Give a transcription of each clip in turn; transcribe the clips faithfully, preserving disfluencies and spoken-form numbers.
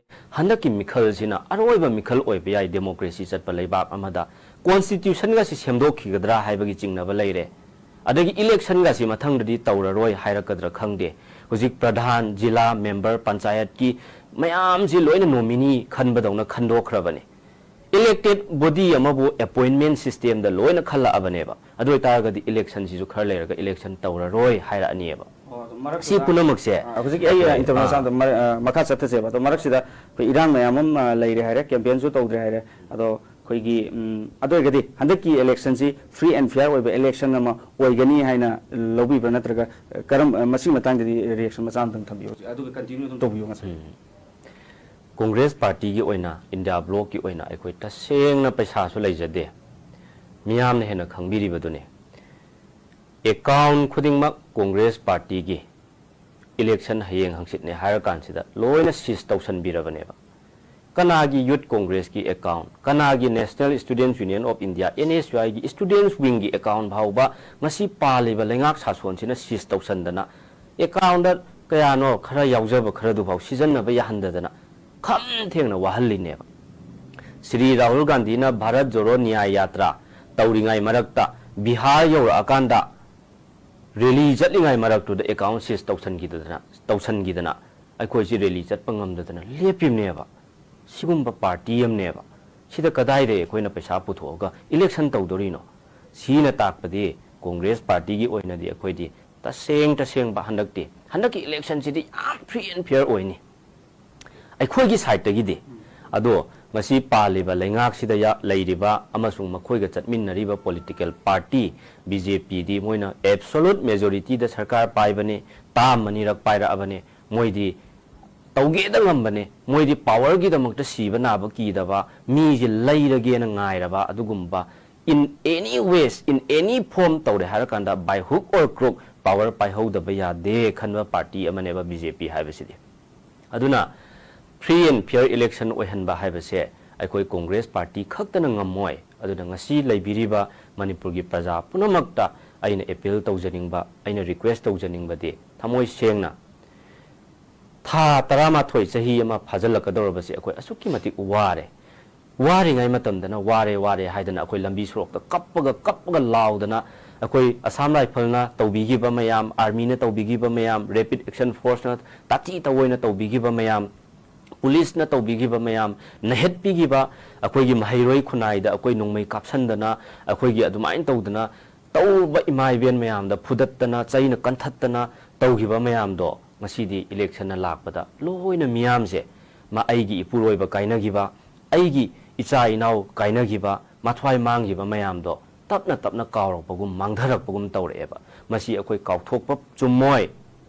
ꯍꯟꯗꯛꯀꯤ ꯃꯤꯈꯜꯁꯤꯅ ꯑꯔꯣꯏꯕ ꯃꯤꯈꯜ ꯑꯣꯏꯕ ꯌꯥꯏ ꯗꯦꯃꯣꯀ꯭ꯔꯦꯁꯤ ꯆꯠꯄ ꯂꯩꯕꯥꯛ ꯑꯃꯗ꯫ ꯀꯣꯟꯁꯇꯤꯇ꯭ꯌꯨꯁꯟꯒꯁꯤ ꯁꯦꯝꯗꯣꯛꯈꯤꯒꯗ꯭ꯔꯥ ꯍꯥꯏꯕꯒꯤ ꯆꯤꯡꯅꯕ ꯂꯩꯔꯦ꯫ ꯑꯗꯒꯤ ꯏꯂꯦꯛꯁꯟꯒꯁꯤ ꯃꯊꯪꯗꯗꯤ ꯇꯧꯔꯔꯣꯏ ꯍꯥꯏꯔꯛꯀꯗ꯭ꯔꯥ ꯈꯪꯗꯦ꯫ ꯍꯧꯖꯤꯛ ꯄ꯭ꯔꯙꯥꯟ, ꯖꯤꯂꯥ, ꯃꯦꯝꯕꯔ, ꯄꯟꯆꯥꯌꯠꯀꯤ ꯃꯌꯥꯝꯁꯤ ꯂꯣꯏꯅ ꯅꯣꯃꯤꯅꯤ ꯈꯟꯕꯗꯧꯅ ꯈꯟꯗꯣꯛꯈ꯭ꯔꯕꯅꯤ꯫ ꯏꯂꯦꯛꯇꯦꯗ ꯕꯣꯗꯤ ꯑꯃꯕꯨ ꯑꯦꯄꯣꯏꯟꯃꯦꯟ ꯁꯤꯁꯇꯦꯝꯗ ꯂꯣꯏꯅ ꯈꯜꯂꯛꯑꯕꯅꯦꯕ꯫ ꯑꯗꯨ ꯑꯣꯏꯇꯥꯔꯒꯗꯤ ꯏꯂꯦꯛꯁꯟꯁꯤꯁꯨ ꯈꯔ ꯂꯩꯔꯒ ꯏꯂꯦꯛꯁꯟ ꯇꯧꯔꯔꯣꯏ ꯍꯥꯏꯔꯛꯑꯅꯤꯕ꯫ ꯑꯣ, ꯑꯗꯣ ꯃꯔꯛꯁꯤꯗ, ꯁꯤ ꯄꯨꯝꯅꯃꯛꯁꯦ ꯑ, ꯍꯧꯖꯤꯛꯀꯤ ꯑꯩ ꯑꯩꯈꯣꯏ, ꯏꯟꯇꯔꯚ꯭ꯌꯨ ꯑꯥ꯫ ꯃꯆꯥ ꯑꯝꯇ ꯃꯔ-, ꯑ, ꯃꯈꯥ ꯆꯠꯊꯁꯦꯕ꯫ ꯑꯗꯣ ꯃꯔꯛꯁꯤꯗ ꯑꯩꯈꯣꯏ ꯏꯔꯥꯡ ꯃꯌꯥꯝ ꯑꯃ, ꯑ, ꯂꯩꯔꯦ ꯍꯥꯏꯔꯦ, ꯀꯦꯝꯄꯦꯟꯁꯨ ꯇꯧꯗ꯭ꯔꯦ ꯍꯥꯏꯔꯦ꯫ ꯑꯗꯣ ꯑꯩꯈꯣꯏꯒꯤ, ꯎꯝ, ꯑꯗꯨ ꯑꯣꯏꯔꯒꯗꯤ ꯍꯟꯗꯛꯀꯤ ꯏꯂꯦꯛꯁꯟꯁꯤ ꯐ꯭ꯔꯤ ꯑꯦꯟ ꯐꯤꯌꯔ ꯑꯣꯏꯕ ꯏꯂꯦꯛꯁꯟ ꯑꯃ ꯑꯣꯏꯒꯅꯤ ꯍꯥꯏꯅ ꯂꯧꯕꯤꯕ꯭ꯔꯥ, ꯅꯠꯇ꯭ꯔꯒ ꯀꯔꯝ, ꯃꯁꯤꯒꯤ ꯃꯇꯥꯡꯗꯗꯤ ꯔꯤꯌꯦꯛꯁꯟ ꯃꯆꯥ ꯑꯝꯇꯪ ꯊꯝꯕꯤꯌꯨ꯫ ꯑꯗꯨꯒ ꯀꯟꯇꯤꯅ꯭ꯌꯨ ꯑꯗꯨꯝ ꯇꯧꯕꯤꯌꯨ ꯉꯁꯥꯏ꯫ ꯎꯝ꯫ ꯀꯣꯡꯒ꯭ꯔꯦꯁ ꯄꯥꯔꯇꯤꯒꯤ ꯑꯣꯏꯅ, ꯏꯟꯗꯤꯌꯥ ꯕ꯭ꯂꯣꯛꯀꯤ ꯑꯣꯏꯅ ꯑꯩꯈꯣꯏ ꯇꯁꯦꯡꯅ ꯄꯩꯁꯥꯁꯨ ꯂꯩꯖꯗꯦ, ꯃꯤꯌꯥꯝꯅ ꯍꯦꯟꯅ ꯈꯪꯕꯤꯔꯤꯕꯗꯨꯅꯤ꯫ ꯑꯦꯀꯥꯎꯟ ꯈꯨꯗꯤꯡꯃꯛ ꯀꯣꯡꯒ꯭ꯔꯦꯁ ꯄꯥꯔꯇꯤꯒꯤ, ꯏꯂꯦꯛꯁꯟ ꯍꯌꯦꯡ ꯍꯪꯆꯤꯠꯅꯦ ꯍꯥꯏꯔꯀꯥꯟꯁꯤꯗ ꯂꯣꯏꯅ ꯁꯤꯖ ꯇꯧꯁꯟꯕꯤꯔꯕꯅꯦꯕ꯫ ꯀꯅꯥꯒꯤ ꯌꯨꯠ ꯀꯣꯡꯒ꯭ꯔꯦꯁꯀꯤ ꯑꯦꯀꯥꯎꯟ, ꯀꯅꯥꯒꯤ National Students Union of India, N S U I ꯒꯤ ꯁ꯭ꯇꯨꯗꯦꯟꯠꯁ ꯋꯤꯡꯒꯤ ꯑꯦꯀꯥꯎꯟ ꯐꯥꯎꯕ ꯉꯁꯤ ꯄꯥꯜꯂꯤꯕ ꯂꯩꯉꯥꯛ ꯁꯥꯁꯣꯟꯁꯤꯅ ꯁꯤꯖ ꯇꯧꯁꯟꯗꯅ, ꯑꯦꯀꯥꯎꯟꯗ ꯀꯌꯥꯅꯣ ꯈꯔ ꯌꯥꯎꯖꯕ ꯈꯔꯗꯨꯐꯥꯎ ꯁꯤꯖꯤꯟꯅꯕ ꯌꯥꯍꯟꯗꯗꯅ ꯈꯝ ꯊꯦꯡꯅ ꯋꯥꯍꯜꯂꯤꯅꯦꯕ꯫ ꯁ꯭ꯔꯤ ꯔꯥꯍꯨꯜ ꯒꯥꯟꯙꯤꯅ ꯚꯥꯔꯠ ꯖꯣꯔꯣ ꯅ꯭ꯌꯥꯌ ꯌꯥꯇ꯭ꯔꯥ ꯇꯧꯔꯤꯉꯩ ꯃꯔꯛꯇ, ꯕꯤꯍꯥꯔ ꯌꯧꯔꯛꯑꯀꯥꯟꯗ ꯔꯦꯂꯤ ꯆꯠꯂꯤꯉꯩ ꯃꯔꯛꯇꯨꯗ ꯑꯦꯀꯥꯎꯟ ꯁꯤꯖ ꯇꯧꯁꯟꯈꯤꯗꯗꯅ, ꯇꯧꯁꯟꯈꯤꯗꯅ ꯑꯩꯈꯣꯏꯁꯤ ꯔꯦꯂꯤ ꯆꯠꯄ ꯉꯝꯗꯗꯅ ꯂꯦꯞꯄꯤꯕꯅꯦꯕ꯫ ꯁꯤꯒꯨꯝꯕ ꯄꯥꯔꯇꯤ ꯑꯃꯅꯦꯕ꯫ ꯁꯤꯗ ꯀꯗꯥꯏꯗꯒꯤ ꯑꯩꯈꯣꯏꯅ ꯄꯩꯁꯥ ꯄꯨꯊꯣꯛꯑꯒ ꯏꯂꯦꯛꯁꯟ ꯇꯧꯗꯣꯔꯤꯅꯣ? ꯁꯤꯅ ꯇꯥꯛꯄꯗꯤ ꯀꯣꯡꯒ꯭ꯔꯦꯁ ꯄꯥꯔꯇꯤꯒꯤ ꯑꯣꯏꯅꯗꯤ ꯑꯩꯈꯣꯏꯗꯤ ꯇꯁꯦꯡ ꯇꯁꯦꯡꯕ ꯍꯟꯗꯛꯇꯤ, ꯍꯟꯗꯛꯀꯤ ꯏꯂꯦꯛꯁꯟꯁꯤꯗꯤ ꯌꯥꯝ ꯐ꯭ꯔꯤ ꯑꯦꯟ ꯐꯤꯌꯔ ꯑꯣꯏꯅꯤ ꯑꯩꯈꯣꯏꯒꯤ ꯁꯥꯏꯠꯇꯒꯤꯗꯤ꯫ ꯑꯗꯣ ꯉꯁꯤ ꯄꯥꯜꯂꯤꯕ ꯂꯩꯉꯥꯛꯁꯤꯗ ꯌꯥ-, ꯂꯩꯔꯤꯕ ꯑꯃꯁꯨꯡ ꯃꯈꯣꯏꯒ ꯆꯠꯃꯤꯟꯅꯔꯤꯕ ꯄꯣꯂꯤꯇꯤꯀꯦꯜ ꯄꯥꯔꯇꯤ ꯕꯤ ꯖꯦ ꯄꯤꯗꯤ ꯃꯣꯏꯅ ꯑꯦꯕꯁꯣꯂꯨꯠ ꯃꯦꯖꯣꯔꯤꯇꯤꯗ ꯁꯔꯀꯥꯔ ꯄꯥꯏꯕꯅꯤ, ꯇꯥꯝ ꯑꯅꯤꯔꯛ ꯄꯥꯏꯔꯛꯑꯕꯅꯤ꯫ ꯃꯣꯏꯗꯤ ꯇꯧꯒꯦꯗ ꯉꯝꯕꯅꯦ꯫ ꯃꯣꯏꯗꯤ ꯄꯥꯋꯔꯒꯤꯗꯃꯛꯇ ꯁꯤꯕ ꯅꯥꯕ ꯀꯤꯗꯕ, ꯃꯤꯁꯦ ꯂꯩꯔꯒꯦꯅ ꯉꯥꯏꯔꯕ ꯑꯗꯨꯒꯨꯝꯕ, in any ways, in any form ꯇꯧꯔꯦ ꯍꯥꯏꯔꯀꯥꯟꯗ by hook or crook power ꯄꯥꯏꯍꯧꯗꯕ ꯌꯥꯗꯦ ꯈꯟꯕ ꯄꯥꯔꯇꯤ ꯑꯃꯅꯦꯕ ꯕꯤ ꯖꯦ ꯄꯤ ꯍꯥꯏꯕꯁꯤꯗꯤ꯫ ꯑꯗꯨꯅ free and fair election ꯑꯣꯏꯍꯟꯕ ꯍꯥꯏꯕꯁꯦ ꯑꯩꯈꯣꯏ ꯀꯣꯡꯒ꯭ꯔꯦꯁ ꯄꯥꯔꯇꯤ ꯈꯛꯇꯅ ꯉꯝꯃꯣꯏ꯫ ꯑꯗꯨꯅ ꯉꯁꯤ ꯂꯩꯕꯤꯔꯤꯕ ꯃꯅꯤꯄꯨꯔꯒꯤ ꯄ꯭ꯔꯖꯥ ꯄꯨꯝꯅꯃꯛꯇ ꯑꯩꯅ ꯑꯦꯄꯤꯜ ꯇꯧꯖꯅꯤꯡꯕ, ꯑꯩꯅ ꯔꯤꯀ꯭ꯋꯦꯁ ꯇꯧꯖꯅꯤꯡꯕꯗꯤ ꯊꯃꯣꯏ ꯁꯦꯡꯅ ꯊꯥ ꯇꯔꯥꯃꯥꯊꯣꯏ, ꯆꯍꯤ ꯑꯃ ꯐꯥꯖꯤꯜꯂꯛꯀꯗꯧꯔꯕꯁꯦ ꯑꯩꯈꯣꯏ ꯑꯁꯨꯛꯀꯤ ꯃꯇꯤꯛ ꯋꯥꯔꯦ꯫ ꯋꯥꯔꯤꯉꯩ ꯃꯇꯝꯗꯅ ꯋꯥꯔꯦ, ꯋꯥꯔꯦ ꯍꯥꯏꯗꯅ ꯑꯩꯈꯣꯏ ꯂꯝꯕꯤ ꯁꯣꯔꯣꯛꯇ ꯀꯞꯄꯒ, ꯀꯞꯄꯒ ꯂꯥꯎꯗꯅ, ꯑꯩꯈꯣꯏ ꯑꯁꯥꯝ ꯔꯥꯏꯐꯜꯅ ꯇꯧꯕꯤꯈꯤꯕ ꯃꯌꯥꯝ, ꯑꯥꯔꯃꯤꯅ ꯇꯧꯕꯤꯈꯤꯕ ꯃꯌꯥꯝ, ꯔꯦꯄꯤꯗ ꯑꯦꯛꯁꯟ ꯐꯣꯔꯁꯅ ꯇꯥꯊꯤ ꯇꯧꯑꯣꯏꯅ ꯇꯧꯕꯤꯈꯤꯕ ꯃꯌꯥꯝ, ꯄꯨꯂꯤꯁꯅ ꯇꯧꯕꯤꯈꯤꯕ ꯃꯌꯥꯝ, ꯅꯩꯍꯠꯄꯤꯈꯤꯕ, ꯑꯩꯈꯣꯏꯒꯤ ꯃꯍꯩꯔꯣꯏ ꯈꯨꯟꯅꯥꯏꯗ ꯑꯩꯈꯣꯏ ꯅꯣꯡꯃꯩ ꯀꯥꯞꯁꯟꯗꯅ, ꯑꯩꯈꯣꯏꯒꯤ ꯑꯗꯨꯃꯥꯏꯅ ꯇꯧꯗꯅ ꯇꯧꯕ ꯏꯃꯥ ꯏꯕꯦꯟ ꯃꯌꯥꯝꯗ ꯐꯨꯗꯠꯇꯅ, ꯆꯩꯅ ꯀꯟꯊꯠꯇꯅ ꯇꯧꯈꯤꯕ ꯃꯌꯥꯝꯗꯣ, ꯉꯁꯤꯗꯤ ꯏꯂꯦꯛꯁꯟꯅ ꯂꯥꯛꯄꯗ ꯂꯣꯏꯅ ꯃꯤꯌꯥꯝꯁꯦ, ꯃꯥ ꯑꯩꯒꯤ ꯏꯄꯨꯔꯣꯏꯕ ꯀꯥꯏꯅꯈꯤꯕ, ꯑꯩꯒꯤ ꯏꯆꯥ ꯏꯅꯥꯎ ꯀꯥꯏꯅꯈꯤꯕ, ꯃꯊ꯭ꯋꯥꯏ ꯃꯥꯡꯈꯤꯕ ꯃꯌꯥꯝꯗꯣ ꯇꯞꯅ ꯇꯞꯅ ꯀꯥꯎꯔꯛꯄꯒꯨꯝ, ꯃꯥꯡꯊꯔꯛꯄꯒꯨꯝ ꯇꯧꯔꯛꯑꯦꯕ꯫ ꯃꯁꯤ ꯑꯩꯈꯣꯏ ꯀꯥꯎꯊꯣꯛꯄ ꯆꯨꯝꯃꯣꯏ꯫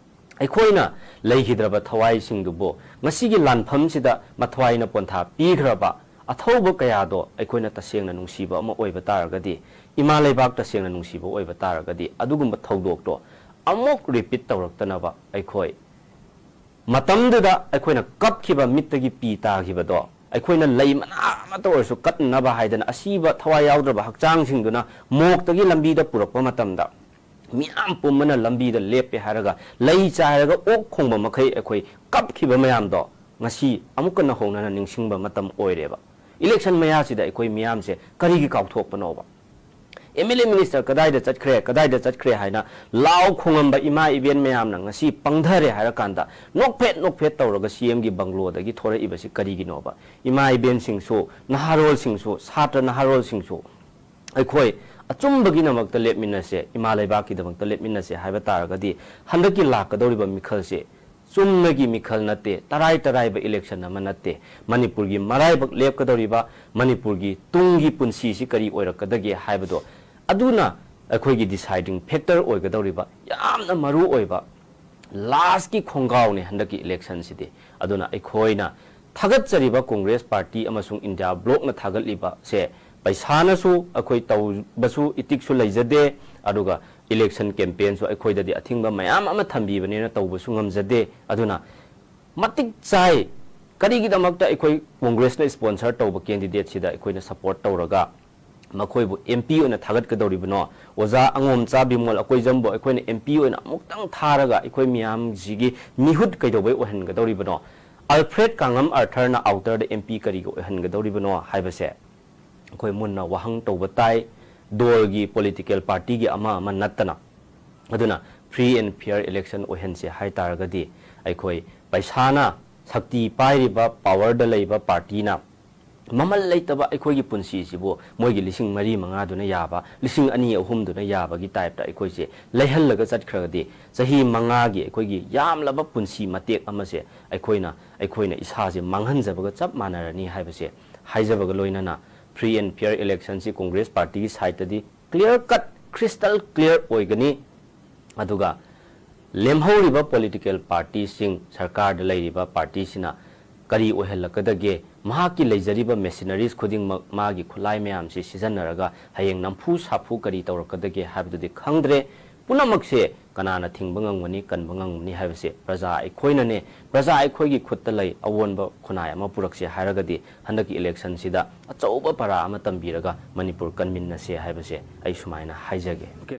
ꯑꯩꯈꯣꯏꯅ ꯂꯩꯈꯤꯗ꯭ꯔꯕ ꯊꯋꯥꯏꯁꯤꯡꯗꯨꯕꯨ ꯉꯁꯤꯒꯤ ꯂꯥꯟꯐꯝꯁꯤꯗ ꯃꯊ꯭ꯋꯥꯏꯅ ꯄꯣꯟꯊꯥ ꯄꯤꯈ꯭ꯔꯕ ꯑꯊꯧꯕ ꯀꯌꯥꯗꯣ ꯑꯩꯈꯣꯏꯅ ꯇꯁꯦꯡꯅ ꯅꯨꯡꯁꯤꯕ ꯑꯃ ꯑꯣꯏꯕ ꯇꯥꯔꯒꯗꯤ, ꯏꯃꯥ ꯂꯩꯕꯥꯛ ꯇꯁꯦꯡꯅ ꯅꯨꯡꯁꯤꯕ ꯑꯣꯏꯕ ꯇꯥꯔꯒꯗꯤ, ꯑꯗꯨꯒꯨꯝꯕ ꯊꯧꯗꯣꯛꯇꯣ ꯑꯃꯨꯛ ꯔꯤꯄꯤꯠ ꯇꯧꯔꯛꯇꯅꯕ ꯑꯩꯈꯣꯏ ꯃꯇꯝꯗꯨꯗ ꯑꯩꯈꯣꯏꯅ ꯀꯞꯈꯤꯕ, ꯃꯤꯠꯇꯒꯤ ꯄꯤ ꯇꯥꯈꯤꯕꯗꯣ, ꯑꯩꯈꯣꯏꯅ ꯂꯩ ꯃꯅꯥ ꯑꯃꯠꯇ ꯑꯣꯏꯔꯁꯨ ꯀꯠꯅꯅꯕ ꯍꯥꯏꯗꯅ ꯑꯁꯤꯕ ꯊꯋꯥꯏ ꯌꯥꯎꯗ꯭ꯔꯕ ꯍꯛꯆꯥꯡꯁꯤꯡꯗꯨꯅ ꯃꯣꯛꯇꯒꯤ ꯂꯝꯕꯤꯗ ꯄꯨꯔꯛꯄ ꯃꯇꯝꯗ, ꯃꯤꯌꯥꯝ ꯄꯨꯝꯕꯅ ꯂꯝꯕꯤꯗ ꯂꯦꯞꯄꯦ ꯍꯥꯏꯔꯒ ꯂꯩ ꯆꯥꯏꯔꯒ ꯑꯣꯛ ꯈꯣꯡꯕ ꯃꯈꯩ ꯑꯩꯈꯣꯏ ꯀꯞꯈꯤꯕ ꯃꯌꯥꯝꯗꯣ ꯉꯁꯤ ꯑꯃꯨꯛꯀ ꯅꯧꯍꯧꯅꯅ ꯅꯤꯡꯁꯤꯡꯕ ꯃꯇꯝ ꯑꯣꯏꯔꯦꯕ꯫ ꯏꯂꯦꯛꯁꯟ ꯃꯌꯥꯁꯤꯗ ꯑꯩꯈꯣꯏ ꯃꯤꯌꯥꯝꯁꯦ ꯀꯔꯤꯒꯤ ꯀꯥꯎꯊꯣꯛꯄꯅꯣꯕ? ꯑꯦꯝ ꯑꯦꯜ ꯑꯦ ꯃꯤꯅꯤꯁꯇꯔ ꯀꯗꯥꯏꯗ ꯆꯠꯈ꯭ꯔꯦ, ꯀꯗꯥꯏꯗ ꯆꯠꯈ꯭ꯔꯦ ꯍꯥꯏꯅ ꯂꯥꯎ ꯈꯣꯡꯉꯝꯕ ꯏꯃꯥ ꯏꯕꯦꯟ ꯃꯌꯥꯝꯅ ꯉꯁꯤ ꯄꯪꯊꯔꯦ ꯍꯥꯏꯔꯀꯥꯟꯗ, ꯅꯣꯛꯐꯦꯠ ꯅꯣꯛꯐꯦꯠ ꯇꯧꯔꯒ ꯁꯤ ꯑꯦꯝꯒꯤ ꯕꯪꯒ꯭ꯂꯣꯗꯒꯤ ꯊꯣꯔꯛꯏꯕꯁꯤ ꯀꯔꯤꯒꯤꯅꯣꯕ? ꯏꯃꯥ ꯏꯕꯦꯟꯁꯤꯡꯁꯨ, ꯅꯍꯥꯔꯣꯜꯁꯤꯡꯁꯨ, ꯁꯥꯇ꯭ꯔ ꯅꯍꯥꯔꯣꯜꯁꯤꯡꯁꯨ, ꯑꯩꯈꯣꯏ ꯑꯆꯨꯝꯕꯒꯤꯗꯃꯛꯇ ꯂꯦꯞꯃꯤꯟꯅꯁꯦ, ꯏꯃꯥ ꯂꯩꯕꯥꯛꯀꯤꯗꯃꯛꯇ ꯂꯦꯞꯃꯤꯟꯅꯁꯦ ꯍꯥꯏꯕ ꯇꯥꯔꯒꯗꯤ, ꯍꯟꯗꯛꯀꯤ ꯂꯥꯛꯀꯗꯧꯔꯤꯕ ꯃꯤꯈꯜꯁꯦ ꯆꯨꯝꯅꯒꯤ ꯃꯤꯈꯜ ꯅꯠꯇꯦ, ꯇꯔꯥꯏ ꯇꯔꯥꯏꯕ ꯏꯂꯦꯛꯁꯟ ꯑꯃ ꯅꯠꯇꯦ꯫ ꯃꯅꯤꯄꯨꯔꯒꯤ ꯃꯔꯥꯏꯕꯛ ꯂꯦꯞꯀꯗꯧꯔꯤꯕ, ꯃꯅꯤꯄꯨꯔꯒꯤ ꯇꯨꯡꯒꯤ ꯄꯨꯟꯁꯤꯁꯤ ꯀꯔꯤ ꯑꯣꯏꯔꯛꯀꯗꯒꯦ ꯍꯥꯏꯕꯗꯣ, ꯑꯗꯨꯅ ꯑꯩꯈꯣꯏꯒꯤ ꯗꯤꯁꯥꯏꯗꯤꯡ ꯐꯦꯛꯇꯔ ꯑꯣꯏꯒꯗꯧꯔꯤꯕ ꯌꯥꯝꯅ ꯃꯔꯨ ꯑꯣꯏꯕ ꯂꯥꯁꯀꯤ ꯈꯣꯡꯒꯥꯎꯅꯦ ꯍꯟꯗꯛꯀꯤ ꯏꯂꯦꯛꯁꯟꯁꯤꯗꯤ꯫ ꯑꯗꯨꯅ ꯑꯩꯈꯣꯏꯅ ꯊꯥꯒꯠꯆꯔꯤꯕ ꯀꯣꯡꯒ꯭ꯔꯦꯁ ꯄꯥꯔꯇꯤ ꯑꯃꯁꯨꯡ ꯏꯟꯗꯤꯌꯥ ꯕ꯭ꯂꯣꯛꯅ ꯊꯥꯒꯠꯂꯤꯕꯁꯦ, ꯄꯩꯁꯥꯅꯁꯨ ꯑꯩꯈꯣꯏ ꯇꯧꯕꯁꯨ ꯏꯇꯤꯛꯁꯨ ꯂꯩꯖꯗꯦ, ꯑꯗꯨꯒ ꯏꯂꯦꯛꯁꯟ ꯀꯦꯝꯄꯦꯟꯁꯨ ꯑꯩꯈꯣꯏꯗꯗꯤ ꯑꯊꯤꯡꯕ ꯃꯌꯥꯝ ꯑꯃ ꯊꯝꯕꯤꯕꯅꯤꯅ ꯇꯧꯕꯁꯨ ꯉꯝꯖꯗꯦ꯫ ꯑꯗꯨꯅ ꯃꯇꯤꯛ ꯆꯥꯏ꯫ ꯀꯔꯤꯒꯤꯗꯃꯛꯇ ꯑꯩꯈꯣꯏ ꯀꯣꯡꯒ꯭ꯔꯦꯁꯅ ꯁ꯭ꯄꯣꯟꯁꯔ ꯇꯧꯕ ꯀꯦꯟꯗꯤꯗꯦꯠꯁꯤꯗ ꯑꯩꯈꯣꯏꯅ ꯁꯄꯣꯔꯠ ꯇꯧꯔꯒ ꯃꯈꯣꯏꯕꯨ ꯑꯦꯝ ꯄꯤ ꯑꯣꯏꯅ ꯊꯥꯒꯠꯀꯗꯧꯔꯤꯕꯅꯣ? ꯑꯣꯖꯥ ꯑꯉꯣꯝꯆꯥ ꯕꯤꯃꯣꯜ ꯑꯀꯣꯏꯖꯝꯕꯨ ꯑꯩꯈꯣꯏꯅ ꯑꯦꯝ ꯄꯤ ꯑꯣꯏꯅ ꯑꯃꯨꯛꯇꯪ ꯊꯥꯔꯒ ꯑꯩꯈꯣꯏ ꯃꯤꯌꯥꯝꯁꯤꯒꯤ ꯃꯤꯍꯨꯠ ꯀꯩꯗꯧꯕꯩ ꯑꯣꯏꯍꯟꯒꯗꯧꯔꯤꯕꯅꯣ? ꯑꯜꯐ꯭ꯔꯦꯗ ꯀꯥꯡꯉꯝ ꯑꯥꯔꯊꯔꯅ ꯑꯥꯎꯇꯔꯗ ꯑꯦꯝ ꯄꯤ ꯀꯔꯤꯒꯤ ꯑꯣꯏꯍꯟꯒꯗꯧꯔꯤꯕꯅꯣ ꯍꯥꯏꯕꯁꯦ ꯑꯩꯈꯣꯏ ꯃꯨꯟꯅ ꯋꯥꯍꯪ ꯇꯧꯕ ꯇꯥꯏ, ꯗꯣꯜꯒꯤ, ꯄꯣꯂꯤꯇꯤꯀꯦꯜ ꯄꯥꯔꯇꯤꯒꯤ ꯑꯃ ꯑꯃ ꯅꯠꯇꯅ꯫ ꯑꯗꯨꯅ free and fair election ꯑꯣꯏꯍꯟꯁꯦ ꯍꯥꯏ ꯇꯥꯔꯒꯗꯤ, ꯑꯩꯈꯣꯏ ꯄꯩꯁꯥꯅ, ꯁꯛꯇꯤ ꯄꯥꯏꯔꯤꯕ, ꯄꯥꯋꯔꯗ ꯂꯩꯕ ꯄꯥꯔꯇꯤꯅ ꯃꯃꯜ ꯂꯩꯇꯕ ꯑꯩꯈꯣꯏꯒꯤ ꯄꯨꯟꯁꯤꯁꯤꯕꯨ ꯃꯣꯏꯒꯤ ꯂꯤꯁꯤꯡ ꯃꯔꯤ ꯃꯉꯥꯗꯨꯅ ꯌꯥꯕ, ꯂꯤꯁꯤꯡ ꯑꯅꯤ ꯑꯍꯨꯝꯗꯨꯅ ꯌꯥꯕꯒꯤ ꯇꯥꯏꯞꯇ ꯑꯩꯈꯣꯏꯁꯦ ꯂꯩꯍꯜꯂꯒ ꯆꯠꯈ꯭ꯔꯒꯗꯤ, ꯆꯍꯤ ꯃꯉꯥꯒꯤ ꯑꯩꯈꯣꯏꯒꯤ ꯌꯥꯝꯂꯕ ꯄꯨꯟꯁꯤ ꯃꯇꯦꯛ ꯑꯃꯁꯦ ꯑꯩꯈꯣꯏꯅ, ꯑꯩꯈꯣꯏꯅ ꯏꯁꯥꯁꯦ ꯃꯥꯡꯍꯟꯖꯕꯒ ꯆꯞ ꯃꯥꯟꯅꯔꯅꯤ ꯍꯥꯏꯕꯁꯦ ꯍꯥꯏꯖꯕꯒ ꯂꯣꯏꯅꯅ, free and fair election ꯁꯤ ꯀꯣꯡꯒ꯭ꯔꯦꯁ ꯄꯥꯔꯇꯤꯒꯤ ꯁꯥꯏꯠꯇꯗꯤ clear cut, crystal clear ꯑꯣꯏꯒꯅꯤ꯫ ꯑꯗꯨꯒ ꯂꯦꯝꯍꯧꯔꯤꯕ ꯄꯣꯂꯤꯇꯤꯀꯦꯜ ꯄꯥꯔꯇꯤꯁꯤꯡ, ꯁꯔꯀꯥꯔꯗ ꯂꯩꯔꯤꯕ ꯄꯥꯔꯇꯤꯁꯤꯅ ꯀꯔꯤ ꯑꯣꯏꯍꯜꯂꯛꯀꯗꯒꯦ? ꯃꯍꯥꯛꯀꯤ ꯂꯩꯖꯔꯤꯕ ꯃꯦꯁꯤꯅꯔꯤꯁ ꯈꯨꯗꯤꯡꯃꯛ, ꯃꯥꯒꯤ ꯈꯨꯠꯂꯥꯏ ꯃꯌꯥꯝꯁꯤ ꯁꯤꯖꯤꯟꯅꯔꯒ ꯍꯌꯦꯡ ꯅꯝꯐꯨ ꯁꯥꯐꯨ ꯀꯔꯤ ꯇꯧꯔꯛꯀꯗꯒꯦ ꯍꯥꯏꯕꯗꯨꯗꯤ ꯈꯪꯗ꯭ꯔꯦ꯫ ꯄꯨꯝꯅꯃꯛꯁꯦ ꯀꯅꯥꯅ ꯊꯤꯡꯕ ꯉꯝꯒꯅꯤ, ꯀꯟꯕ ꯉꯝꯒꯅꯤ ꯍꯥꯏꯕꯁꯦ ꯄ꯭ꯔꯖꯥ ꯑꯩꯈꯣꯏꯅꯅꯦ꯫ ꯄ꯭ꯔꯖꯥ ꯑꯩꯈꯣꯏꯒꯤ ꯈꯨꯠꯇ ꯂꯩ꯫ ꯑꯑꯣꯟꯕ ꯈꯨꯟꯅꯥꯏ ꯑꯃ ꯄꯨꯔꯛꯁꯦ ꯍꯥꯏꯔꯒꯗꯤ ꯍꯟꯗꯛꯀꯤ ꯏꯂꯦꯛꯁꯟꯁꯤꯗ ꯑꯆꯧꯕ ꯄꯔꯥ ꯑꯃ ꯇꯝꯕꯤꯔꯒ ꯃꯅꯤꯄꯨꯔ ꯀꯟꯃꯤꯟꯅꯁꯦ ꯍꯥꯏꯕꯁꯦ ꯑꯩ ꯁꯨꯃꯥꯏꯅ ꯍꯥꯏꯖꯒꯦ꯫